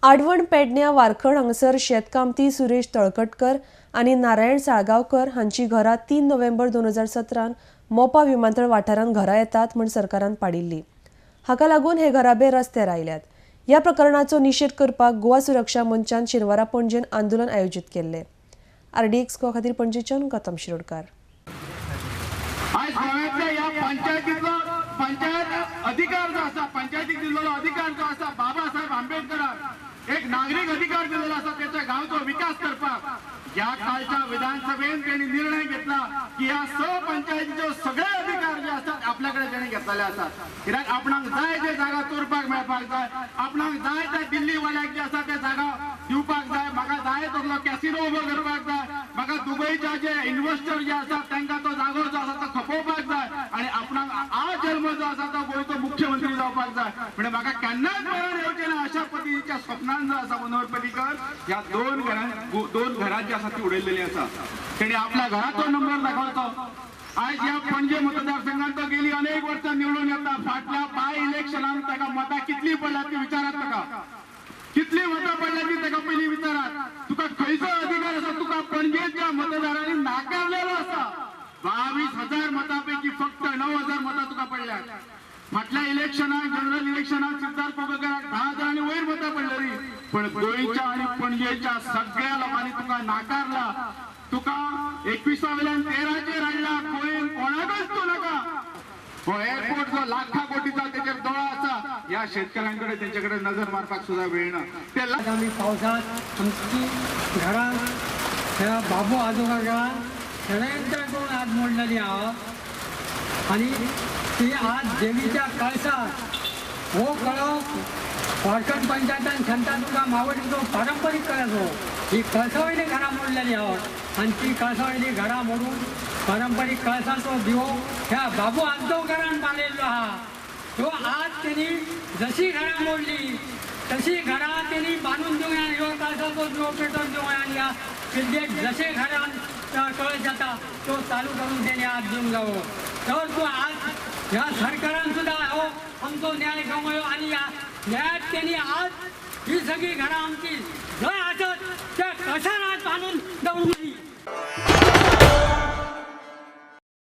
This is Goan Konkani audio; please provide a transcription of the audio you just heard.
आडवण पेडण्या वारखड हांगासर शेतकामती सुरेश तळकटकर आनी नारायण साळगांवकर हांची घरां 3 नोव्हेंबर 2017 मोपा विमानतळ वाठारांत घरां येतात म्हूण सरकारान पाडिल्ली. हाका लागून हे घराबे रस्त्यार आयल्यात. ह्या प्रकरणाचो निशेध करपाक गोवा सुरक्षा मंचान शेनवारा पणजेन आंदोलन आयोजीत केल्लें. आरडीएक्स गोवा खातीर पणजेच्यान गौतम शिरोडकार. आज गोव्यातल्या ह्या पंचायतीतलो पंचायत अधिकार जो आसा, पंचायतीक दिल्लो अधिकार जो आसा, बाबासाहेब आंबेडकरान एक नागरीक अधिकार दिल्लो आसा त्याच्या गांवचो विकास करपाक, ह्या कालच्या विधानसभेन त्यांनी निर्णय घेतला की ह्या 6 पंचायतीच्यो सगळे अधिकार जे आसात आपल्याकडे त्यांनी घेतलेले आसात. कित्याक आपणाक जाय ते जागा चोरपाक मेळपाक जाय, आपणाक जाय त्या दिल्लीवाल्याक जे आसा ते जागा दिवपाक जाय, म्हाका जाय तसलो कॅसिनो उबो करपाक जाय, म्हाका दुबयच्या जे इन्व्हेस्टर जे आसात तांकां तो जागो जो आसा तो खपोवपाक जाय आनी आपणाक आ जल्म जो आसा तो गोंयचो मुख्यमंत्री जावपाक जाय. म्हणजे म्हाका केन्नाच मरण येवचें ना अशा पद्दतीच्या स्वप्नान जो आसा मनोहर पर्रीकर ह्या दोन घरां जी आसा ती उडयलेली आसा. तेणी आपल्या घराचो नंबर दाखोवचो. आज ह्या पणजे मतदारसंघात तो गेली अनेक वर्सां निवडून येता. फाटल्या बाय इलेक्शनान ताका मतां कितली पडल्या ती विचारात, ताका कितली मतां पडल्या ती ताका पयलीं विचारात. तुका खंयचो अधिकार आसा? तुका पणजेच्या मतदारांनी नाकारलेलो आसा. 22,000 मतां पैकी फक्त 9,000 मतां तुका पडल्यात. फाटल्या इलेक्शनाक, जनरल इलेक्शनाक सिद्धार्थ कोगेकराक 10,000 आनी वयर मतां पडलेली, पण गोंयच्या आनी पणजेच्या सगळ्या लोकांनी तुका नाकारला. तुका 21 वयल्यान 13चेर हाडला. कोण कोणाकच तूं नाका. हो एअरपोर्ट जो लाखा कोटीचा तेचेर दोळो आसा, ह्या शेतकऱ्यांकडे तेंच्याकडे नजर मारपाक सुद्धा वेळ ना. ते आमी पावसांत आमची घरां ह्या बाबू आजोबा षडयंत्र करून आज मोडलेली आहा आनी ती आज देवीच्या कळसाक हो कळस वारखंड पंचायतान शांतादुर्गा मावळीचो पारंपरीक कळस हो, ही कळसा वयली घरां मोडलेली आहात आनी ती कळसा वयली घरां मोडून पारंपरीक कळसाचो दिवो ह्या बाबू आजगांवकारान बांदिल्लो आहा. तो आज तेणी जशी घरां मोडली तशी घरां तेणी बांदून दिवंक जाय, ह्यो कळसाचो दिवो पेटोवन दिवंक जाय आनी ह्या पिळगेक जशें घरान कळस जाता तो चालू करून तेणी आज दिवंक जावो. तर तो आज ह्या सरकारान सुद्दां हो आमचो न्याय घेवंक जायो आनी ह्या न्यायात तेणी आज ही सगळी घरां आमची